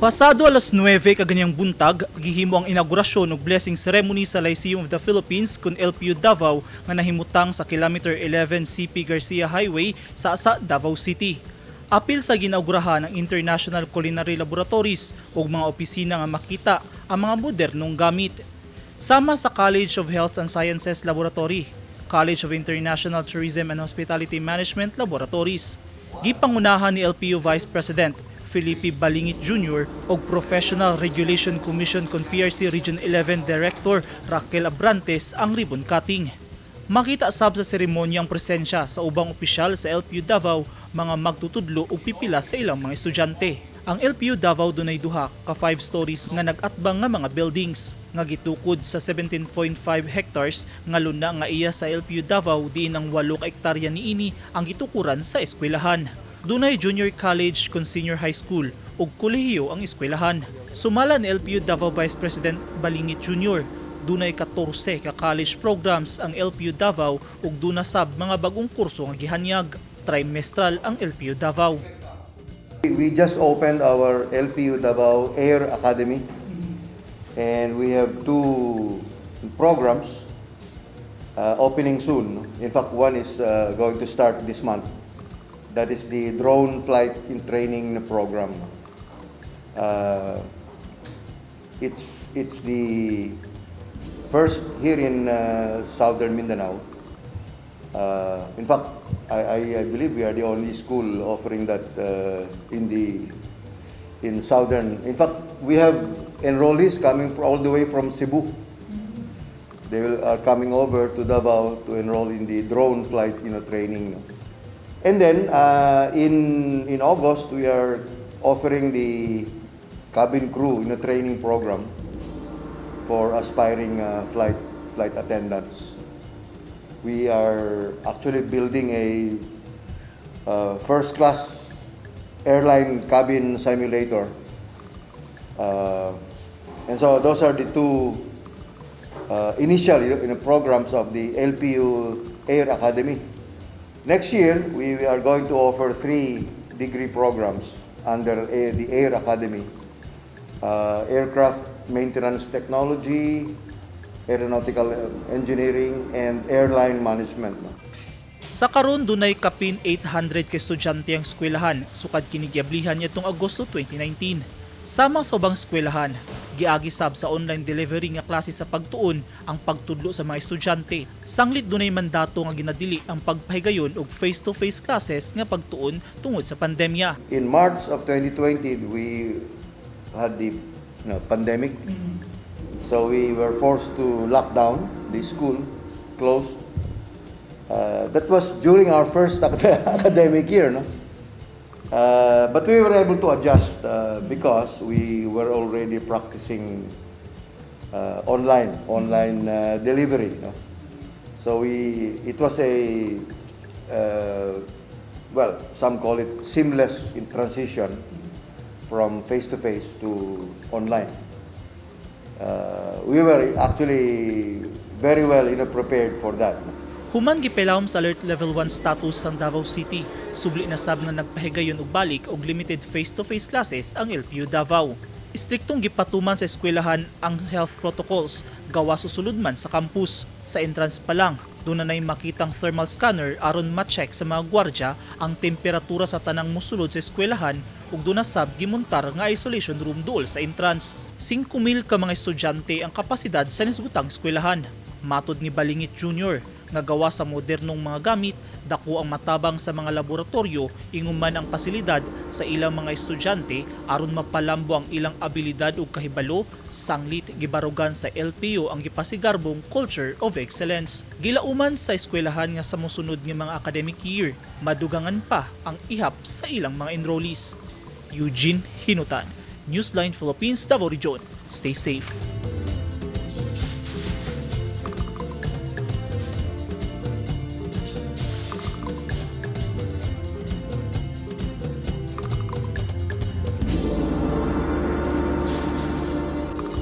Pasado alas 9 kaganyang buntag, gihimo ang inaugurasyon ug blessing ceremony sa Lyceum of the Philippines kun LPU Davao nga nahimutang sa kilometer 11 CP Garcia Highway sa Davao City. Apil sa ginaugurahan ang International Culinary Laboratories ug mga opisina nga makita ang mga modernong gamit. Sama sa College of Health and Sciences Laboratory, College of International Tourism and Hospitality Management Laboratories. Gipangunahan ni LPU Vice President Felipe Balingit Jr. ug Professional Regulation Commission kon PRC Region 11 Director Raquel Abrantes ang ribbon cutting. Makita sab sa seremonya ang presensya sa ubang opisyal sa LPU Davao, mga magtutudlo ug pipila sa ilang mga estudyante. Ang LPU Davao dunay duha ka 5 stories nga nag-atbang nga mga buildings nga gitukod sa 17.5 hectares nga luna nga iya sa LPU Davao, diin ang 8 ka ektarya niini ang gitukuran sa eskwelahan. Dunay junior college kon senior high school ug kolehiyo ang eskwelahan. Sumala ni LPU Davao Vice President Balingit Jr., dunay 14 ka college programs ang LPU Davao ug duna sab mga bagong kurso nga gihanyag. Trimestral ang LPU Davao. We just opened our LPU Davao Air Academy and we have two programs opening soon. In fact, one is going to start this month. That is the drone flight in training program. It's the first here in southern Mindanao. In fact, I believe we are the only school offering that in southern. In fact, we have enrollees coming all the way from Cebu. They are coming over to Davao to enroll in the drone flight training. And then in August we are offering the cabin crew training program for aspiring flight attendants. We are actually building a first class airline cabin simulator. And so those are the two initial programs of the LPU Air Academy. Next year, we are going to offer three degree programs under the Air Academy. Aircraft Maintenance Technology, Aeronautical Engineering, and Airline Management. Sa karon, dunay kapin 800 ka estudyante ang eskwelahan sukad kini giablihan niadtong Agosto 2019. Sama sa ubang eskwelahan, giagi sab sa online delivery nga klase sa pagtuon ang pagtudlo sa mga estudyante. Sanglit dunay mandato nga ginadili ang pagpahigayon og face-to-face classes nga pagtuon tungod sa pandemya. In March of 2020, we had the pandemic. So we were forced to lock down the school, closed. That was during our first academic year, no? But we were able to adjust because we were already practicing online delivery, no? So it was a, well, some call it seamless in transition from face-to-face to online. We were actually very well prepared for that. Human gipilawom sa Alert Level 1 status ang Davao City, subli na sab nga nagpahigayon og balik og limited face-to-face classes ang LPU Davao. Istriktong gipatuman sa eskwelahan ang health protocols gawas o sulod man sa campus. Sa entrance pa lang, duna na'y makitang thermal scanner aron ma-check sa mga gwardya ang temperatura sa tanang musulod sa eskwelahan ug duna sab gimontar nga isolation room duol sa entrance. 5,000 ka mga estudyante ang kapasidad sa nisgutang eskwelahan. Matod ni Balingit Jr. nga gawa sa modernong mga gamit, dako ang matabang sa mga laboratorio, ingon man ang pasilidad sa ilang mga estudyante aron mapalambo ang ilang abilidad ug kahibalo, sanglit gibarugan sa LPU ang gipasigarbong culture of excellence. Gilauman sa eskwelahan nga sa mosunod nga mga academic year, madugangan pa ang ihap sa ilang mga enrollees. Eugene Hinutan, Newsline Philippines, Davao Region. Stay safe.